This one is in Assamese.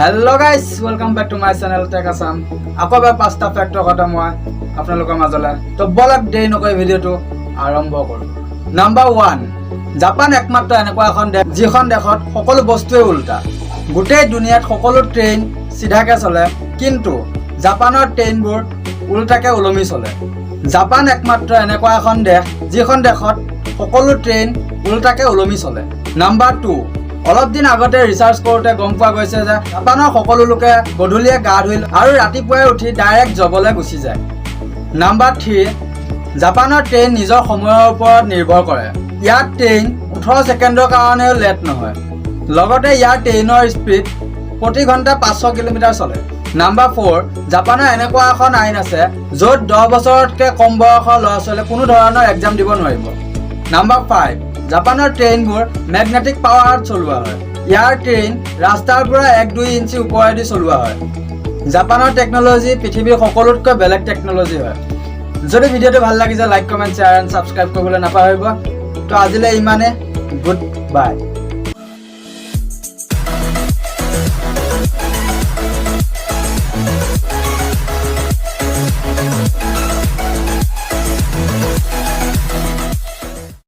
Hello guys, welcome back to my channel Tech Assam. আকৌ এবাৰ পাঁচটা ফেক্টৰ কথা মই আপোনালোকৰ মাজলৈ। তো বলক, দেৰি নকৰি ভিডিঅ'টো আৰম্ভ কৰোঁ। নাম্বাৰ 1, জাপান একমাত্ৰ এনেকুৱা এখন দেশ, যিখন দেশত সকলো বস্তুৱেই উল্টা। গোটেই দুনিয়াত সকলো ট্ৰেইন চিধাকে চলে, কিন্তু জাপানৰ ট্ৰেইনবোৰ উল্টাকে ওলমি চলে। জাপান একমাত্ৰ এনেকুৱা এখন দেশ, যিখন দেশত সকলো ট্ৰেইন উল্টাকে ওলমি চলে। নাম্বাৰ 2, অলপ দিন আগতে ৰিচাৰ্চ কৰোঁতে গম পোৱা গৈছে যে জাপানৰ সকলো লোকে গধূলিয়ে গা ধুই আৰু ৰাতিপুৱাই উঠি ডাইৰেক্ট জবলৈ গুচি যায়। নাম্বাৰ 3, জাপানৰ ট্ৰেইন নিজৰ সময়ৰ ওপৰত নিৰ্ভৰ কৰে। ইয়াত ট্ৰেইন 18 ছেকেণ্ডৰ কাৰণেও লেট নহয়। লগতে ইয়াৰ ট্ৰেইনৰ স্পীড প্ৰতি ঘণ্টা 500 কিলোমিটাৰ চলে। নাম্বাৰ 4, জাপানৰ এনেকুৱা এখন আইন আছে, য'ত 10 বছৰতকৈ কম বয়সৰ ল'ৰা ছোৱালীয়ে কোনো ধৰণৰ এক্সাম দিব নোৱাৰিব। নাম্বাৰ 5, জাপানৰ ট্ৰেইনবোৰ মেগনেটিক পাৱাৰত চলোৱা হয়। ইয়াৰ ট্ৰেইন ৰাস্তাৰ পৰা 1-2 ইঞ্চি ওপৰেদি চলোৱা হয়। জাপানৰ টেকন'লজি পৃথিৱীৰ সকলোতকৈ বেলেগ টেকন'লজি হয়। যদি ভিডিঅ'টো ভাল লাগিছে, like, comment, share and subscribe কৰিবলৈ নাপাহৰিব। তো আজিলৈ ইমানে, গুড বাই।